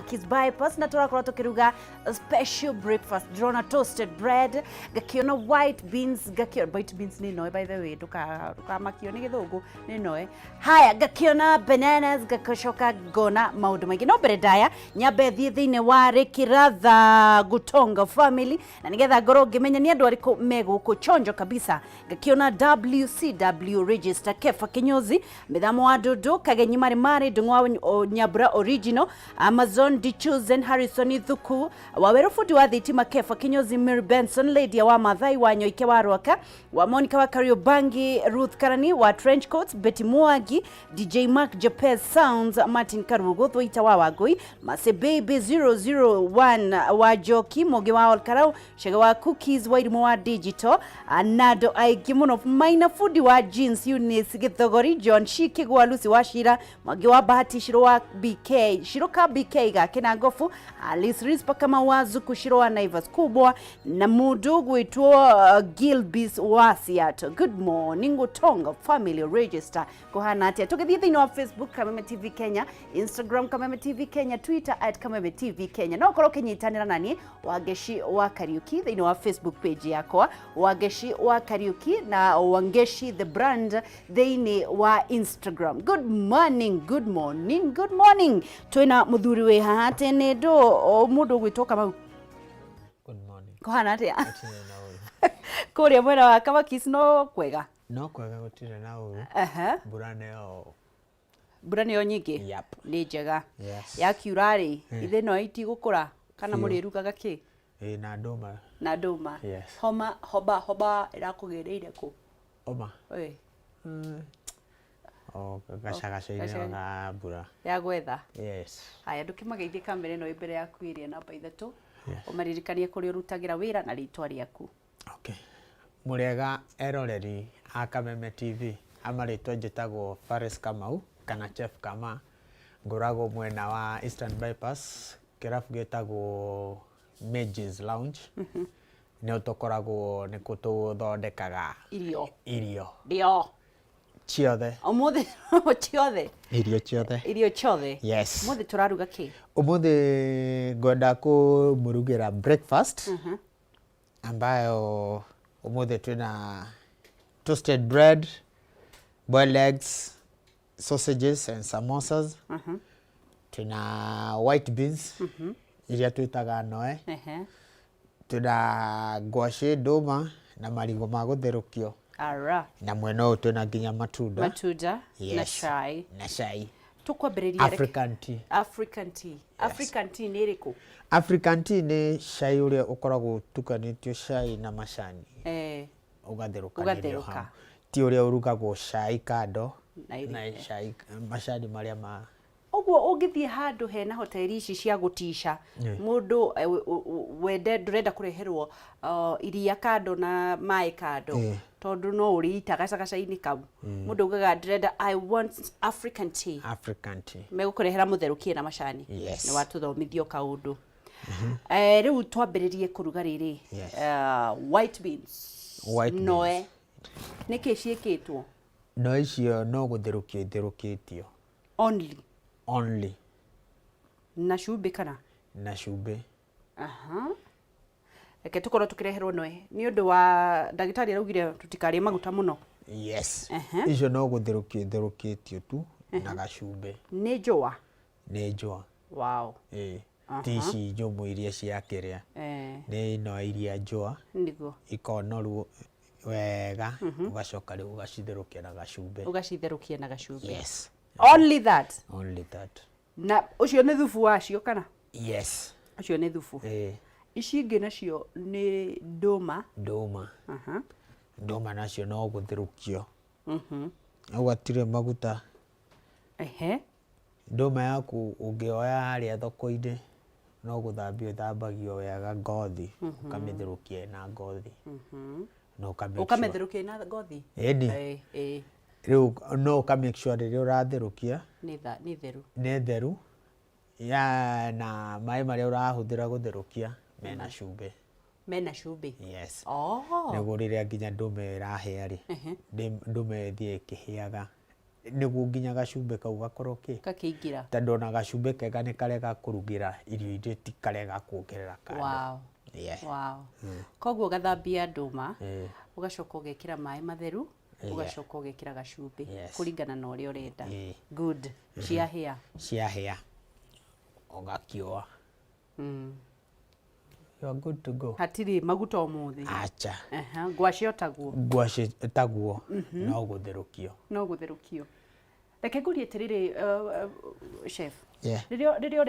Kiss Bypass na tũrakorwo tũkĩruga special breakfast. Ndĩrona toasted bread, ngakĩona white beans, ngakĩona white beans nĩ noe, by the way, ndũkamakio nĩ gĩthũngũ, nĩ noe. Haya, ngakĩona bananas, ngacoka ngona maũndũ maingĩ. No mbere ndaya nyambe thiĩ thĩinĩ wa Rĩkĩratha Gutonga family na nĩgetha ngorwo ngĩmenya nĩ andũ arĩkũ me gũkũ chonjo kabisa. Ngakĩona WCW register, Kefa Kinyozi, Mĩthamo wa Ndundu, Kagenyi, Marĩ Marĩ Ndung'u wa Nyambura original, Amazon Dichusen, Harrison Thuku, Waweru fundi wa thitima, Kefa Kinyozi, Mary Benson, Lydia wa Mathai wa Nyoike wa Rwaka, wa Monica wa Kariobangi, Ruth Karani wa Trench Coats, Betty Mwangi, DJ Mark Japez Sounds, Martin Karugo, Thwaita wa Wangui, Mase Baby 001 wa Njoki, Mũngĩ wa Olkarau, Chege wa Cookies, Wairimu wa Digital, na andũ aingĩ mũno, Maina fundi wa jeans, Eunice Gĩthogori, John Shi Kĩgwa, Lucy wa Shira, Mwangi wa Bahati, Shiro wa BK, Shiro ka BK ga Kinangofu, Alice Rispa Kamau wa Zuku, Shiro wa Naivas Kubwa, na mũndũ gwĩtwo Gilbis wa Seattle. Good morning Utonga family register, kũhana atĩa? Tũgĩthiĩ thĩinĩ wa Facebook Kameme TV Kenya, Instagram Kameme TV Kenya, Twitter @KamemeTVKenya, no ũkorwo ũkĩnyitanĩra nani Wangeci wa Kariuki thĩinĩ wa Facebook page yakwa, Wangeci wa Kariuki, na Wangeci the brand thĩinĩ wa Instagram. Good morning, good morning, good morning. Twĩna mũthuri wĩ haha atĩ nĩ ndũ mũndũ ũgwĩtwo Kamau. Good morning. Kũhana atĩa? Gũtirĩ na ũru. Kũrĩa mwena wa Kamakis no kwega? No kwega, gũtirĩ na ũru. Mbura nĩyo. Mbura nĩyo nyingĩ. Yep. Nĩ njega. Yes. Yakiura rĩ, ithe no itigũkũra kana Biũ. Mũrĩrugaga kĩ? Ĩ na ndũma. Na ndũma? Yes. Homa hoba hoba ĩrakũgĩrĩire kũ? Oma. Ĩ. O gacagaca-inĩ. Gaca- Ga mbura. Ya gwetha. Yes. Haya, ndũkĩmageithie kamera ĩno ĩ mbere yaku ĩrĩa namba 3. Yes. Ũmaririkanie kũrĩa ũrutagĩra wĩra na rĩtwa rĩaku. Okay. Mũrĩega eroreri a Kameme TV. Amarĩtwa njĩtagwo Faris Kamau kana Chef Kama. Ngoragwo mwena wa Eastern Bypass, kĩrabu gĩtagwo Mages Lounge. Nĩho tũkoragwo, nĩkuo tũthondekaga irio. Irio. Ndio. Ciothe. Ũmũthĩ ciothe? Irio ciothe. Irio ciothe. Yes. Ũmũthĩ tũraruga kĩ? Ũmũthĩ ngwenda kũmũrugĩra breakfast ambayo ũmũthĩ twĩna toasted bread, boiled eggs, sausages and samosas. Twĩna white beans iria twĩtaga noe. Twĩna ngwacĩ, ndũma na marigũ ma gũtherũkio. Ara. Na mwena ũyũ twĩna nginya matunda. Matunda na Yes. cai. Na cai. Tũkwambĩrĩria African tea. African tea. African tea nĩ ĩrĩkũ? African tea nĩ cai ũrĩa ũkoragwo ũtukanĩtio cai na macani, ũgatherũkanĩrio Ũgatherũka. hamwe. Ti ũrĩa ũrugagwo cai kando Na ĩrĩ- na cai macani marĩa ma Ũguo ũngĩthiĩ handũ hena hoteli ici cia gũtica, mũndũ wende ndũrenda kũreherwo iria kando na maĩ kando, tondũ no ũrĩita gacagaca-inĩ kau, mũndũ augaga ndĩrenda, "I want African tea." African tea. Megũkũrehera mũtherũkie na macani. Yes. Nĩ watũthomithio kaũndũ. Rĩu twambĩrĩrie kũruga rĩrĩ. Yes. White beans. White beans. Noe nĩkĩ ciĩkĩtwo? No icio no gũtherũkio itherũkĩtio. Only? Only. Na cumbĩ kana? Na cumbĩ. Aha. Reke tũkorwo tũkĩreherwo noe nĩ ũndũ wa ndagĩtarĩ araugire tũtikarĩe maguta mũno. Yes. Icio no gũtherũkio itherũkĩtio tu na gacumbĩ. Nĩ njũa? Nĩ njũa. Wow. Ĩĩ, ti ici nyũmũ iria cia kĩrĩa. Nĩ ino iria njũa. Ikonorwo wega, ũgacoka rĩu ũgacitherũkia na gacumbĩ. Ũgacitherũkia na gacumbĩ. Yes. Only that? Only that. Na ũcio nĩ thubu wacio kana? Yes. Ũcio nĩ thubu. Ĩĩ. Ici ingĩ nacio nĩ ndũma. Ndũma. Ndũma nacio no gũtherũkio. Hau hatirĩ maguta. Ndũma yaku ũngĩoya harĩa thoko-inĩ no gũthambio ĩthambagio wega ngothi, ũkamĩtherũkia ĩna ngothi. Na ũka make sure- Ũkamĩtherũkia ĩna ngothi? Ĩni. Ĩĩ, ĩĩ. Rĩu no ũka make sure rĩrĩa ũratherũkia Nĩ theru. Nĩ theru ya na maĩ marĩa ũrahũthĩra gũtherũkia mena cumbĩ. Mena cumbĩ? Yes. Oh. Nĩguo rĩrĩa nginya ndũma ĩyo ĩrahĩa rĩ, ndũma ĩyo ĩthiĩ ĩkĩhĩaga. Nĩguo nginya gacumbĩ kau gakorwo kĩ Gakĩingĩra. Tondũ ona gacumbĩ kega nĩ karega kũrugĩra irio iria, ti karega kuongerera kando. Yeah. Wow. Koguo ũgathambia ndũma, ũgacoka ũgekĩra maĩ matheru, ũgacoka ũgekĩra gacumbĩ kũringana na ũrĩa ũrenda. Good. Ciahĩa. Ciahĩa ũgakĩũa, you are good to go. Hatirĩ maguta ũmũthĩ. Acha. Aha, ngwacĩ otaguo. Ngwacĩ taguo, no gũtherũkio. No gũtherũkio. Reke ngũrie atĩrĩrĩ, chef, rĩrĩa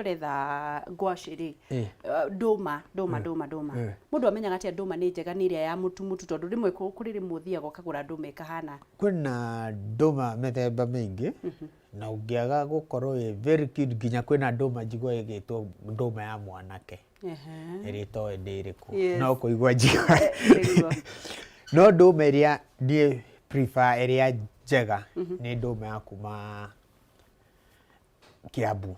ũretha ngwacĩ rĩ, ndũma, mũndũ amenyaga atĩa ndũma nĩ njega, nĩ ĩrĩa ya mũtu mũtu? Tondũ rĩmwe kũrĩ rĩmwe ũthiaga ũkagũra ndũma ĩkahana Kwĩna ndũma mĩthemba mĩingĩ, na ũngĩaga gũkorwo wĩ very keen, nginya kwĩna ndũma njigua ĩgĩtwo ndũma ya mwanake, ĩrĩa itoĩ ndĩ ĩrĩkũ. No kũigua njigua. No ndũma ĩrĩa niĩ prefer, ĩrĩa njega, nĩ ndũma ya kuma Kiambu.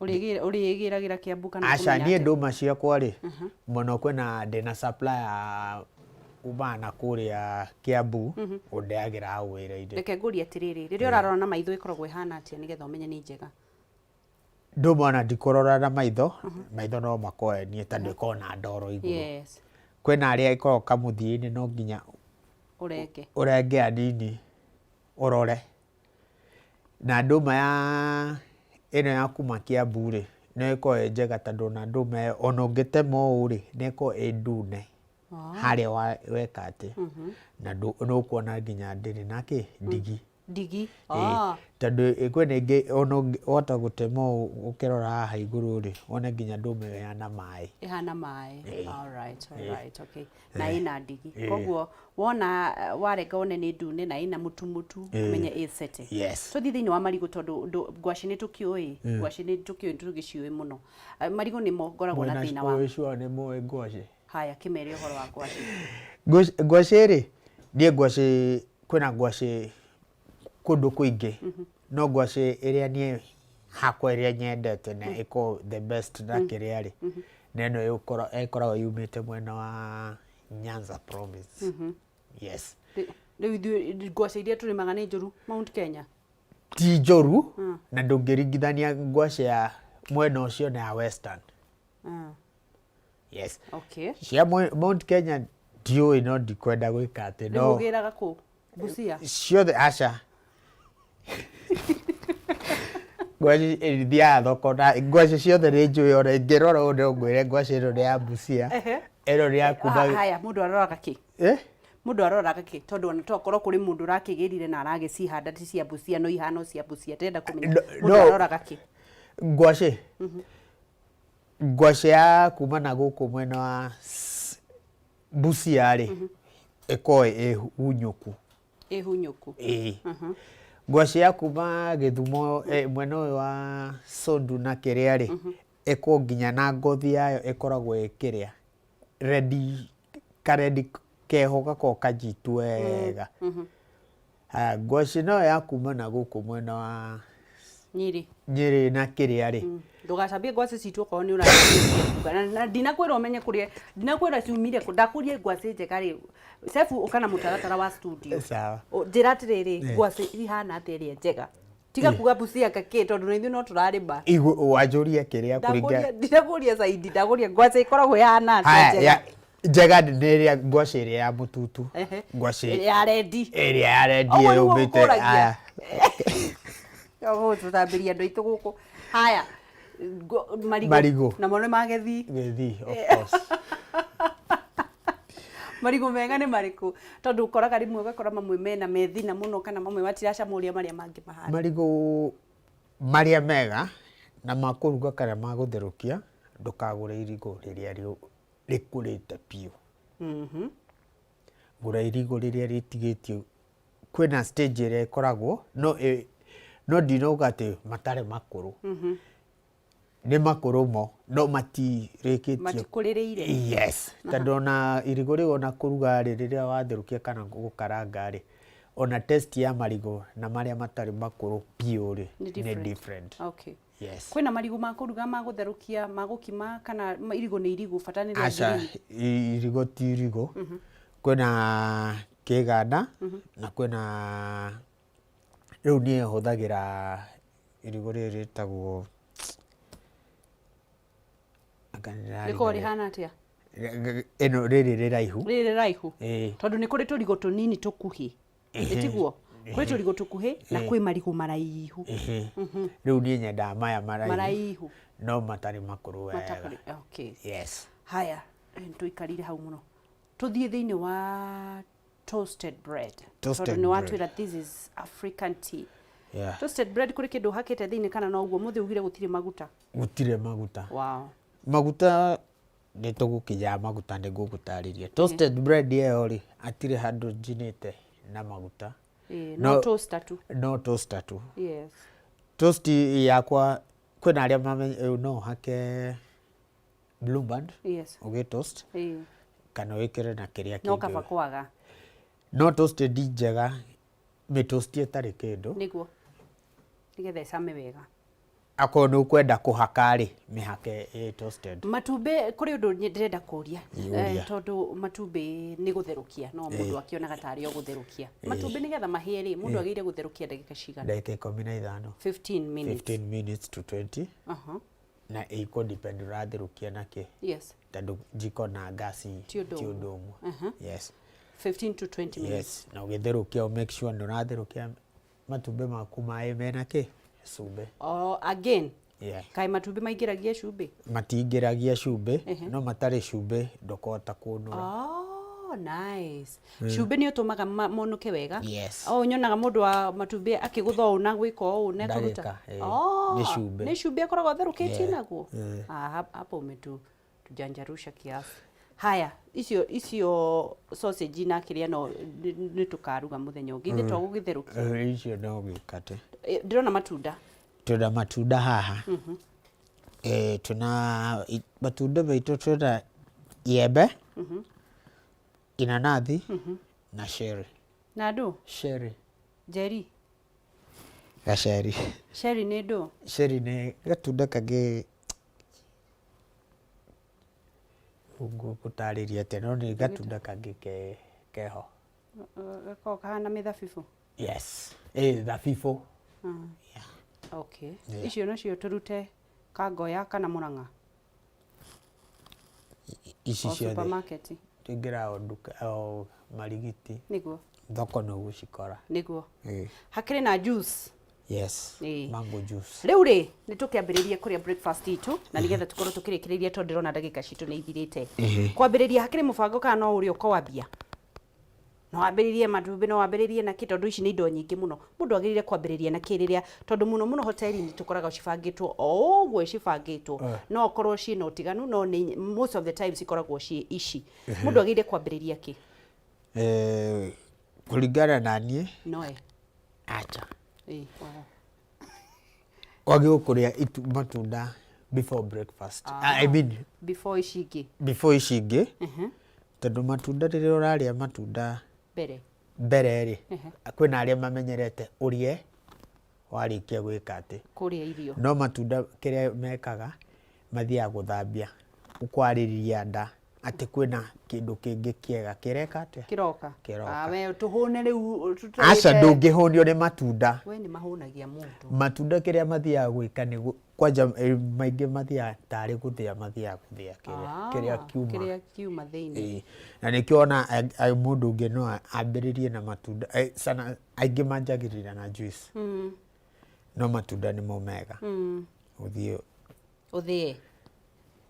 Ũrĩgĩragĩra Kiambu kana Aca. kũmenya Niĩ atĩa? Ndũma ciakwa rĩ, mũno kwĩna, ndĩna supplier umaga na kũrĩa Kiambu, ũndeagĩra hau wĩra-inĩ. Reke ngũrie atĩrĩrĩ, rĩrĩa ũrarora na maitho, ĩkoragwo ĩhana atĩa nĩgetha ũmenye nĩ njega? Ndũma ona ndikũrora na maitho, maitho no makoenie tondũ ĩkoragwo na ndoro igũrũ. Kwĩna arĩa ĩkoragwo kamũthia-inĩ, no nginya Ũrenge. Ũrenge hanini ũrore. Na ndũma ya ĩno ya kuma Kiambu rĩ, no ĩkoragwo ĩ njega tondũ ona ndũma ĩyo ona ũngĩtema ũũ rĩ, nĩ ĩkoragwo ĩ ndune harĩa weka atĩ na nĩ ũkuona nginya ndĩrĩ na kĩ ndigi. Ndigi. Ĩĩ, tondũ kwĩna ĩngĩ ona wahota gũtema ũũ ũkĩrora haha igũrũ rĩ, wone nginya ndũma ĩyo ĩhana maĩ. Ĩhana maĩ. Ĩĩ. Alright, alright, okay, na ĩna ndigi. Koguo wona warenga wone nĩ ndune na ĩna mũtu mũtu, ũmenye ĩ sete. Tũthiĩ thĩinĩ wa marigũ, tondũ ngwacĩ nĩ tũkĩũĩ, ngwacĩ nĩ tũkĩũĩ, tũgĩciũĩ mũno. Marigũ nĩmo ngoragwo na thĩna wa Mwĩna sure nĩ mũĩ ngwacĩ? Haya, kĩmere ũhoro wa ngwacĩ. Ngwacĩ rĩ, niĩ ngwacĩ, kwĩna ngwacĩ kũndũ kũingĩ, no ngwacĩ ĩrĩa niĩ hakwa ĩrĩa nyendete na ĩkoragwo the best na kĩrĩa rĩ, nĩ ĩno ĩkoragwo yumĩte mwena wa Nyanza province. Yes. Rĩu ithuĩ ngwacĩ iria tũrĩmaga nĩ njũru, Mount Kenya? Ti njũru, na ndũngĩringithania ngwacĩ ya mwena ũcio na ya Western. Yes. Cia Mount Kenya ndiũĩ, no ndikwenda gwĩka atĩ Rĩu no ũgĩraga kũ? Busia? Ciothe, aca, ngwacĩ thiaga thoko na ngwacĩ ciothe nĩ njũĩ, ona ingĩrora ũũ no ngwĩre ngwacĩ ĩno nĩ ya Busia, ĩno nĩ ya kuma Haya, mũndũ aroraga kĩ? Eh? Mũndũ aroraga kĩ? Tondũ ona tokorwo kũrĩ mũndũ ũrakĩgĩrire na aragĩcihanda ti cia Busia, no ihana o cia Busia. Ndĩrenda kũmenya No, mũndũ no. aroraga kĩ? Ngwacĩ ya kuma na gũkũ mwena wa Busia rĩ, ĩkoragwo ĩ hunyũku. Ĩhunyũku. Ĩĩ. Ngwacĩ ya kuma Gĩthumo, mwena ũyũ wa Sondu na kĩrĩa rĩ, ĩkoragwo nginya na ngothi yayo ĩkoragwo ĩ kĩrĩa rendi, karendi keho gakoragwo kanyitu wega. Haya, ngwacĩ nayo ya kuma na gũkũ mwena wa Nyĩrĩ. Nyĩrĩ na kĩrĩa rĩ, Ndũgacambie ngwacĩ citũ okorwo nĩ ũrakuga na ndinakwĩra ũmenye kũrĩa, ndinakwĩra ciumire kũ. Ndakũria ngwacĩ njega rĩ, chef, ũka na mũtaratara wa studio. Sawa. Njĩra atĩrĩrĩ, ngwacĩ ihana atĩa ĩrĩa njega? Tiga kuga Busia kakĩ, tondũ na ithuĩ no tũrarĩma. Wanjũria kĩrĩa kũringa Ndinakũria zaidi, ndakũria ngwacĩ ĩkoragwo ĩhana atĩa Haya, njega? Njega nĩ ĩrĩa ngwacĩ ĩrĩa ya mũtutu. Ngwacĩ Ya rendi. Ĩrĩa ya rendi Ũguo nĩguo yũmĩte. gũkũragia. Aya. Tũtambĩria andũ aitũ gũkũ. Haya, marigũ. Marigũ. Namo nĩ magethi. Gĩthii, of course. Marigũ mega nĩ marĩkũ? Tondũ ũkoraga rĩmwe ũgakora mamwe mena methina mũno, kana mamwe matiracama ũrĩa marĩa mangĩ mahana. Marigũ marĩa mega na ma kũruga kana ma gũtherũkia, ndũkagũre irigũ rĩrĩa rĩkũrĩte biũ. Gũra irigũ rĩrĩa rĩtigĩtio, kwĩna stage ĩrĩa ĩkoragwo no no ndinauga atĩ matarĩ makũrũ. Nĩ makũrũ mo, no matirĩkĩtio. Matikũrĩrĩire. Yes, tondũ ona irigũ rĩu ona kũruga rĩ, rĩrĩa watherũkia kana gũkaranga rĩ, ona taste ya marigũ na marĩa matarĩ makũrũ biũ rĩ, Nĩ nĩ different. different. Yes. Kwĩna marigũ ma kũruga, ma gũtherũkia, ma gũkima, kana irigũ nĩ irigũ, bata nĩ rĩa Aca, green? Irigũ ti irigũ. Kwĩna kĩganda na kwĩna Rĩu niĩ hũthagĩra irigũ rĩrĩ rĩtagwo, anga nĩ Rĩkoragwo ndĩrariganĩrwo. rĩhana atĩa? Ĩno rĩrĩ rĩraihu. Rĩrĩ rĩraihu. Ĩĩ. Tondũ nĩ kũrĩ tũrigũ tũnini tũkuhĩ. Ĩtiguo? Kwĩ tũrigũ tũkuhĩ na kwĩ marigũ maraihu. Rĩu niĩ nyendaga maya maraihu. Maraihu. No matarĩ makũrũ wega. Matakũrĩ. Okay. Yes. Haya, tũikarire hau mũno. Tũthiĩ thĩinĩ wa toasted bread. Toasted Tondũ nĩ bread. watwĩra this is African tea. Yeah. Toasted bread kũrĩ kĩndũ ũhakĩte thĩinĩ kana no ũguo? Mũthĩ ugire gũtirĩ maguta. Gũtirĩ maguta. Wow. Maguta nĩ tũgũkinya maguta nĩ ngũgũtarĩria. Toasted bread ĩyo rĩ, hatirĩ handũ njinĩte na maguta. Ĩĩ, no toaster tu. No toaster tu. Yes. Toast yakwa kwĩna arĩa no ũhake Blue Band. Yes. Ũgĩ toast. Ĩĩ. Kana wĩkĩre na kĩrĩa No kĩngĩ. kaba kwaga. No toasted njega, mĩtoast ĩtarĩ kĩndũ. Nĩguo. Nĩgetha ĩcame wega. Akorwo nĩ ũkwenda kũhaka rĩ, mĩhake ĩ toasted. Matumbĩ kũrĩ ũndũ ndĩrenda kũria. Ũria. Tondũ matumbĩ nĩ gũtherũkia, no mũndũ akĩonaga tarĩ o gũtherũkia. Matumbĩ nĩgetha mahĩe rĩ, mũndũ agĩrĩire gũtherũkia ndagĩka cigana? Ndagĩka 15. 15 minutes. 15 minutes to 20. Na ĩkũ depend ũratherũkia na kĩ. Yes. Tondũ jiko na ngasi Ti ũndũ ti ũmwe. ũndũ ũmwe. Yes. 15 to 20 minutes. Yes. Na ũgĩtherũkia make sure nĩ ũratherũkia matumbĩ maku maĩ mena kĩ? Cumbĩ. Oh, again. Yeah. Kaĩ matumbĩ maingĩragia cumbĩ? Matingĩragia cumbĩ, no matarĩ cumbĩ ndũkũhota kũnũra. Oh, nice. Cumbĩ nĩ ũtũmaga monũke wega. Yes. Oh, nyonaga mũndũ wa matumbĩ akĩgũtha ũũ na gwĩka ũũ na Ndagĩka, kũruta. ĩĩ. Oh, Nĩ cumbĩ. Nĩ cumbĩ akoragwo atherũkĩtie Yeah. naguo. Ah, hapo umetu tujanjarusha kiasi. Haya, icio sausage na kĩrĩa no nĩ tũkaruga mũthenya ũngĩ. Ithuĩ twagũgĩtherũkia. Icio no gĩkate. Ndĩrona matunda. Twĩna matunda haha. Twĩna matunda maitũ, twĩna iembe, inanathi na sherry. Na ndũ? Sherry. Njeri. Gaceri. Sherry nĩ ndũ? Sherry nĩ gatunda kangĩ ngũgũtarĩria atĩa, no nĩ gatunda kangĩ keho. Gakoragwo kahana mĩthabibũ. Yes. Thabibũ. Yeah. Okay. Yeah. Icio nacio tũrute Kangoya kana Mũrang'a? Ici O ciothe. supermarket. Tũingĩraga o nduka o marigiti. Nĩguo. Thoko nĩ ũgũcikora. Nĩguo. Hakĩrĩ na juice. Yes. Ĩĩ. Mango juice. Rĩu rĩ, nĩ tũkĩambĩrĩrie kũrĩa breakfast itũ na nĩgetha tũkorwo tũkĩrĩkĩrĩria tondũ ndĩrona ndagĩka citũ nĩ ithirĩte. Kwambĩrĩria hakĩrĩ mũbango kana no ũrĩa ũkwambia? No wambĩrĩrie matumbĩ, no wambĩrĩrie na kĩ, tondũ ici nĩ indo nyingĩ mũno. Mũndũ agĩrĩire kwambĩrĩria na kĩ rĩrĩa, tondũ mũno mũno hoteli-inĩ tũkoraga cibangĩtwo o ũguo cibangĩtwo. No okorwo ciĩna ũtiganu, no nĩ most of the time cikoragwo ciĩ ici. Mũndũ agĩrĩire kwambĩrĩria kĩ? Kũringana na niĩ. Noe. Acha. Ĩĩ, oho. Wagĩrĩirwo kũrĩa matunda before breakfast. I mean, before ici ingĩ. Before ici ingĩ. Tondũ matunda rĩrĩa ũrarĩa matunda mbere. Mbere rĩ, kwĩna arĩa mamenyerete ũrĩe warĩkia gwĩka atĩ. Kũrĩa irio. No matunda kĩrĩa mekaga, mathiaga gũthambia, kwarĩria nda atĩ kwĩna kĩndũ kĩngĩ kĩega kĩreka atĩa? Kĩroka. Kĩroka. Ah, we tũhũne rĩu, tũtarĩte. Aca, ndũngĩhũnio nĩ matunda. We nĩ mahũnagia mũndũ. Matunda kĩrĩa mathiaga gwĩka nĩ kwanja maingĩ mathiaga tarĩ gũthĩa, mathiaga gũthĩa kĩrĩa kiuma. Kĩrĩa kiuma thĩinĩ. Ĩĩ. Na nĩkĩo ona mũndũ ũngĩ no ambĩrĩrie na matunda, sana aingĩ manjagĩrĩria na juice. No matunda nĩmo mega. Ũthiĩ Ũthĩe.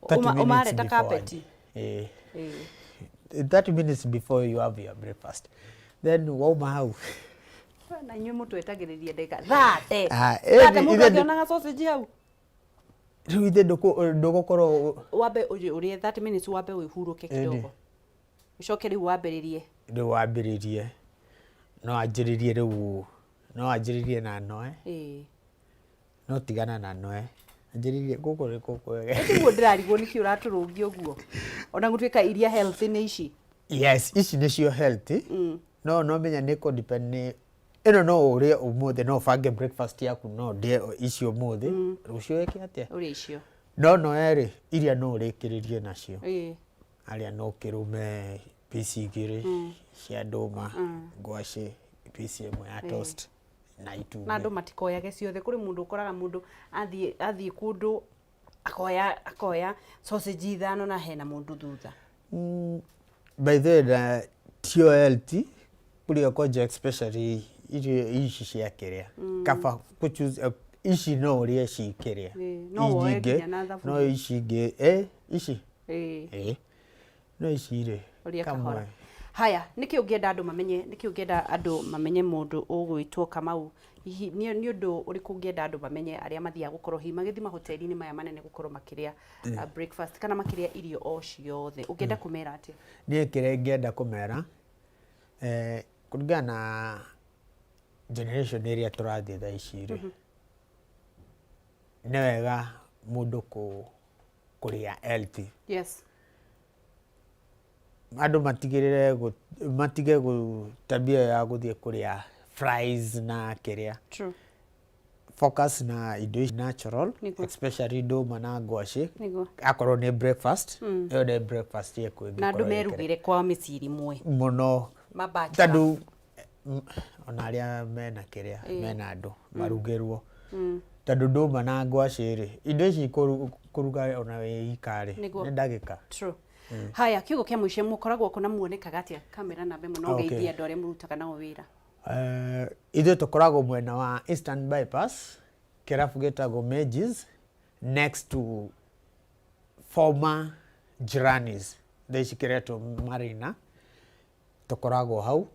30 minutes Ũmare ta before carpet. Ĩĩ. Ĩĩ. 30 minutes before you have your breakfast. Then wauma hau. Na inyuĩ mũtwetagĩrĩria ndagĩka 30. Ah, 30 mũndũ ithe akĩonaga sausage hau. Rĩu ithe ndũgũkorwo Wambe ũrĩe 30 minutes, wambe ũhurũke kidogo. Ũcoke rĩu wambĩrĩrie. Rĩu wambĩrĩrie. No wanjĩrĩrie rĩu, no wanjĩrĩrie na noe. Ĩĩ. No tigana na noe. Anjĩrĩrie gũkũ nĩ kũkwega. Tiguo ndĩrarigwo nĩkĩ ũratũrũngia ũguo. Ona gũtuĩka iria healthy nĩ ici. Yes, ici nĩcio healthy. No no menya nĩ kũ depend nĩ ĩno no ũrĩe ũmũthĩ, no ũbange breakfast yaku, no ndĩe ici ũmũthĩ, rũciũ wĩke atĩa? Ũrĩe icio. No noe rĩ, iria no ũrĩkĩrĩrie nacio. Ĩĩ. Arĩa no kĩrũme piece igĩrĩ cia ndũma, ngwacĩ piece ĩmwe ya toast. na Na itumbĩ. Andũ matikoyage ciothe. Kũrĩ mũndũ ũkoraga mũndũ athiĩ kũndũ akoya sausage 5 na hena mũndũ thutha. By the way, na tio healthy kũrĩa kwanja, especially irio ici cia kĩrĩa, kaba kũ ici no ũrĩe ci kĩrĩa. No woe Ici ingĩ, nginya na thaburia. No ici ingĩ ici no ici rĩ Ũrĩe kamwe. Kahora. Haya, nĩkĩ ũngĩenda andũ mamenye, nĩkĩ ũngĩenda andũ mamenye mũndũ ũgwĩtwo Kamau? Hihi nĩ ũndũ ũrĩkũ ũngĩenda andũ mamenye arĩa mathiaga gũkorwo hihi magĩthiĩ mahoteli-inĩ maya manene gũkorwo makĩrĩa breakfast kana makĩrĩa irio o ciothe? Ũngĩenda kũmera atĩa? Niĩ kĩrĩa ingĩenda kũmera, kũringana na generation ĩrĩa tũrathiĩ thaa ici rĩ, nĩ wega mũndũ kũrĩa healthy. Andũ matigĩrĩre matige tabia ya gũthiĩ kũrĩa fries na kĩrĩa. Focus na indo ici natural, especially ndũma na ngwacĩ. Akorwo nĩ breakfast, ĩyo nĩ breakfast ĩkũ Na andũ ĩngĩkorwo ĩkĩrĩa. Merugĩre kwa mĩciĩ rĩmwe. Mũno. Mabachelor. Tondũ ona arĩa mena kĩrĩa, mena andũ marugĩrwo, tondũ ndũma na ngwacĩ rĩ, indo ici kũruga ona wĩ ika rĩ, nĩ ndagĩka. True. Haya, kiugo kĩa mũico, mũkoragwo kũ na muonekaga atĩa? Kamera namba ĩmwe, no ũgeithie andũ arĩa mũrutaga nao wĩra. Ithuĩ tũkoragwo mwena wa Eastern Bypass, kĩrabu gĩtagwo Majis, next to former Jiranis, thaa ici kĩretwo Marina. Tũkoragwo hau,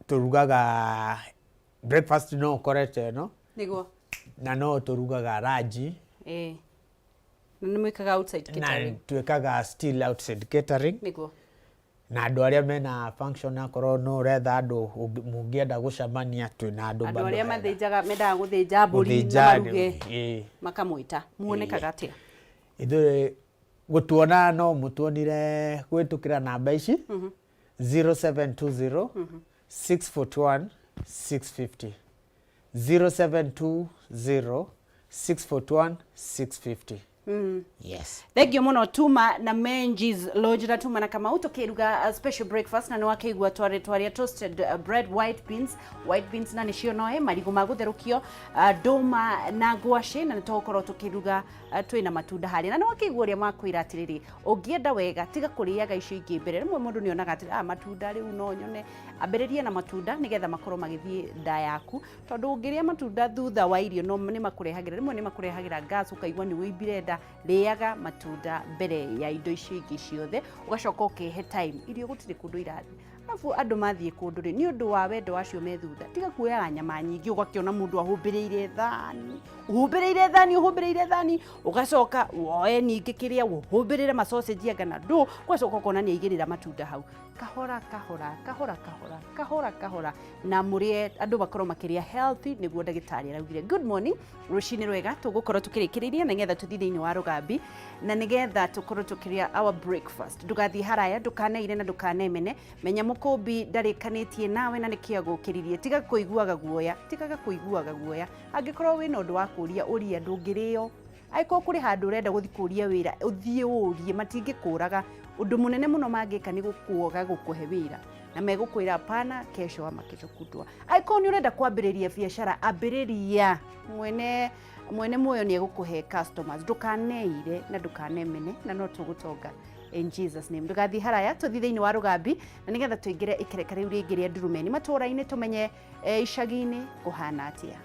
tũrugaga breakfast, no ũkorete ĩno, na no tũrugaga ranji. Na nĩ mwĩkaga outside Na catering? Twĩkaga still outside catering. Na andũ arĩa mena function, akorwo no ũretha andũ mũngĩenda gũcemania, twĩna andũ Andũ bado arĩa hena. Mathĩnjaga, mendaga gũthĩnja mbũri na Gũthĩnja maruge, makamwĩta. Muonekaga atĩa? Ithuĩ gũtuona no mũtuonire gwĩtũkĩra namba ici, 0720 641 650, 0720 641 650. Yes. Thengio muno. Tuma na Menjis Lodge na tuma na Kamau tukiruga special breakfast, na niwakiigua tware twaria toasted bread, white beans, white beans na nicio noe marigu ma gutherukio, nduma na ngwacĩ, na nĩtũgũkorwo tũkĩruga twĩna matunda harĩa, na nĩwakĩigua ũrĩa makwĩra atĩrĩrĩ, ũngĩenda wega tiga kũrĩaga icio ingĩ mbere. Rĩmwe mũndũ nĩonaga atĩ matunda rĩu no nyone, ambĩrĩria na matunda nĩgetha makorwo magĩthiĩ nda yaku, tondũ ũngĩrĩa matunda thutha wa irio no nĩ makũrehagĩra, rĩmwe nĩ makũrehagĩra gas, ũkaigua nĩ wĩimbire nda. Rĩaga matunda mbere ya indo icio ingĩ ciothe, ũgacoka ũkehe time. Irio gũtirĩ kũndũ irathiĩ. Arabu andũ mathiĩ kũndũ rĩ, nĩ ũndũ wa wendo wacio me thutha, tiga kuoyaga nyama nyingĩ, ũgakĩona mũndũ ahũmbĩrĩire thani, ũhũmbĩrĩire thani, ũhũmbĩrĩire thani, ũgacoka woe ningĩ kĩrĩa ũhũmbĩrĩre masausage anga na ndũ, ũgacoka ũkona nĩ aigĩrĩra matunda hau. Kahora kahora kahora kahora kahora kahora, na mũrĩe, andũ makorwo makĩrĩa healthy, nĩguo ndagĩtarĩ araugire. Good morning, rũcinĩ rwega. Tũgũkorwo tũkĩrĩkĩrĩria nĩgetha tũthiĩ thĩinĩ wa rũgambi na nĩgetha tũkorwo tũkĩrĩa our breakfast. Ndũgathiĩ haraya, ndũkaneire na ndũkanemene. Menya mũkũmbi ndarĩkanĩtie nawe na nĩkĩo agũkĩririe. Tiga kũiguaga guoya, tigaga kũiguaga guoya. Angĩkorwo wĩna ũndũ wa kũria, ũria, ndũngĩrĩo. Angĩkorwo kũrĩ handũ ũrenda gũthiĩ kũria wĩra, ũthiĩ ũrie, matingĩkũraga. Ũndũ mũnene mũno mangĩka nĩ gũkuoga gũkũhe wĩra na megũkwĩra hapana, kesho ama kesho kutwa. Angĩkorwo nĩ ũrenda kwambĩrĩria biacara, ambĩrĩria, mwene mwene muoyo nĩ egũkũhe customers. Ndũkaneire na ndũkanemene, na no tũgũtonga in Jesus name. Ndũgathiĩ haraya, tũthiĩ thĩinĩ wa rũgambi na nĩgetha tũingĩre ikereka rĩu rĩngĩ rĩa ndurumeni matũũra-inĩ, tũmenye icagi-inĩ kũhana atĩa.